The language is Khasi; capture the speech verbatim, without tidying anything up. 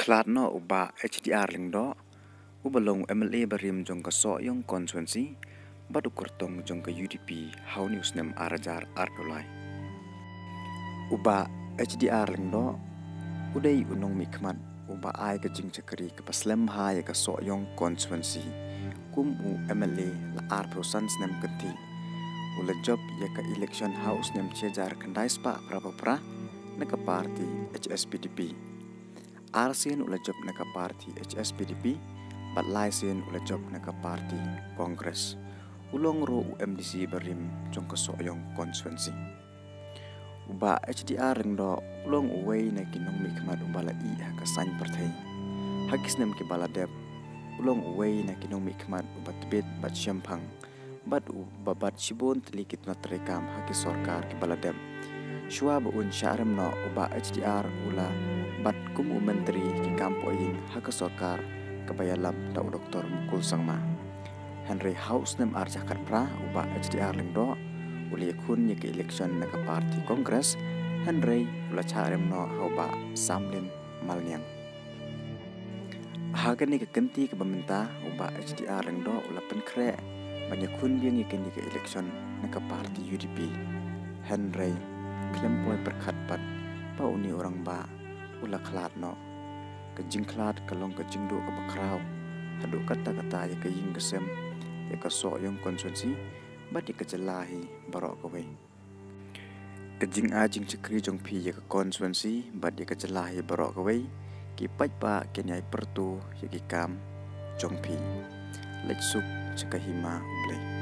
Khlad noh u Bah H D R Lyngdoh, uba long u M L A barim jong ka Sohiong constituency bad u kyrtong jong ka U D P ha une u snem ar hajar arphew lai. U Bah H D R Lyngdoh u dei u nongmihkhmat uba ai ka jingshakri kaba slem bha ïa ka Sohiong constituency. Kum u M L A la arphew san snem kynthih. U la jop ïa ka election ha u snem shi hajar khyndai spah phra phew phra na ka party H S P D P. Ar sien u la jop na ka party H S P D P bad lai sien u la jop na ka party Congress. U long ruh u M D C barim jong ka Sohiong constituency. U Bah H D R Lyngdoh u long uwei na ki nongmihkhmat uba la ïeh ha ka saiñ pyrthei. Ha ki snem kiba la dep u long uwei na ki nongmihkhmat uba tbit bad shemphang bad uba bat shibun tylli ki tnat treikam ha ki sorkar kiba la dep. Shuwa ba un shah rem noh u Bah H D R u la bat kum u myntri ki kam pohïing ha ka sorkar kaba ïalam da u Doktor Mukul Sangma. Hynrei ha u snem ar hajar khatphra u Bah H D R Lyngdoh u la ïakhun ïa ka election na ka party Congress, hynrei u la shah rem noh ha u Bah Samlin Malniang. Ha kane ka kynti kaba mynta u Bah H D R Lyngdoh u la pynkhreh ban ïakhun biang ïa kane ka election na ka party U D P. Hynrei khlem poi pyrkhat pat ba une u rangbah u la khlad noh. Ka jingkhlad ka long ka jingduh kaba khraw haduh katta katta ïa ka ïing ka sem, ïa ka Sohiong constituency bad ïa ka jylla hi baroh kawei. Ka jingai jingshakri jong phi ïa ka constituency bad ïa ka jylla hi baroh kawei ki paidbah kin ïai pyrto ïa ki kam jong phi. Leit suk sha ka hima U Blei.